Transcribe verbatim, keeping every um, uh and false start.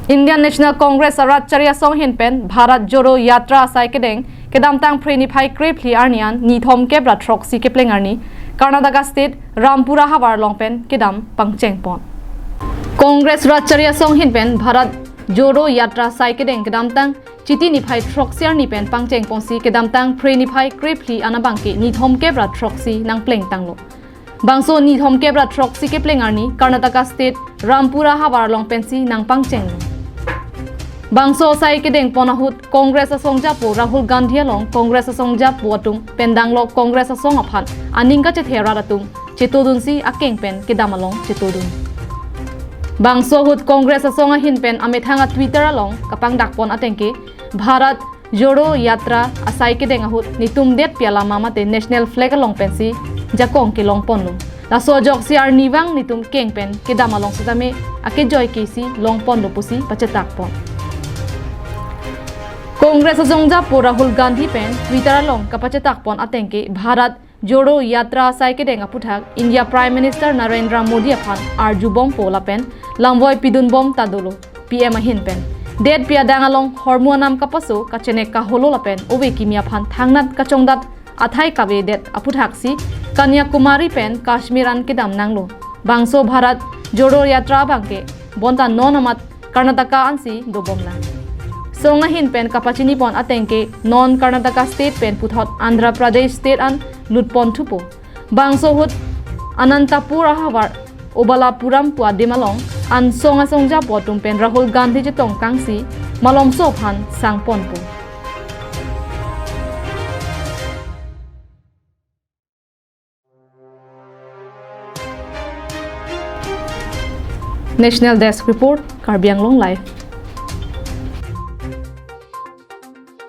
Indian National Congress arat chari asong ahin pen Bharat Jodo Yatra asai kedeng kedamtang Phre niphai krephli arni an nithom kep ra throksi kepleng arni Karnataka State Rampura havar along pen kedam pangcheng pon. Congress rat chari asong ahin pen Bharat Jodo Yatra asai kedeng kedamtang Chiti niphai throksi arni pen pangcheng ponsi kedamtang Phre niphai krephli an abangke nithom kep ra throksi nangpleng tanglo. Bangso nithom kep ra throksi kepleng arni Karnataka State Rampura havar along pensi nangpangcheng. Bangso asai kedeng pon ahut Congress asong japo Rahul Gandhi along Congress asong japo atum pen danglok Congress asong aphan aning kachethe rat atum chetodunsi akeng pen kedam along chetodun. Bangso ahut Congress asong ahin pen amethang a Twitter along kapangdak pon atengke Bharat Jodo Yatra asai kedeng ahut netum det pi alam mate national flag along pensi jakong kelong ponlo. Laso ajoksi arnivang netum keng pen kedam along setame akejoi kesi long ponlo pusi pachetak pon. Congress asong japo Rahul Gandhi pen Twitter along kapachetak pon atengke Bharat Jodo Yatra asai kedeng aputhak India Prime Minister Narendra Modi aphan arjubompo lapen lamvoi pidunbom ta dolo. P M ahin pen det pi adang along hormu anam kapaso kachenek kaholo lapen ove kimi aphan thangnat kachongdat athai kavedet aputhaksi Kanyakumari pen Kashmir an kedam nanglo. Bangso Bharat Jodo Yatra abangke bonta non amat Karnataka ansi dobom lang. Song ahin pen kapachini pon atengke non Karnataka State pen puthot Andhra Pradesh State an lut pon thupo. Bangso ahut Anantapur ahavar Obalapuram pu adim along an song asong japo atum pen Rahul Gandhi chetong kangsi malomso aphan sang ponpo. National Desk Report, Karbi Anglong Live.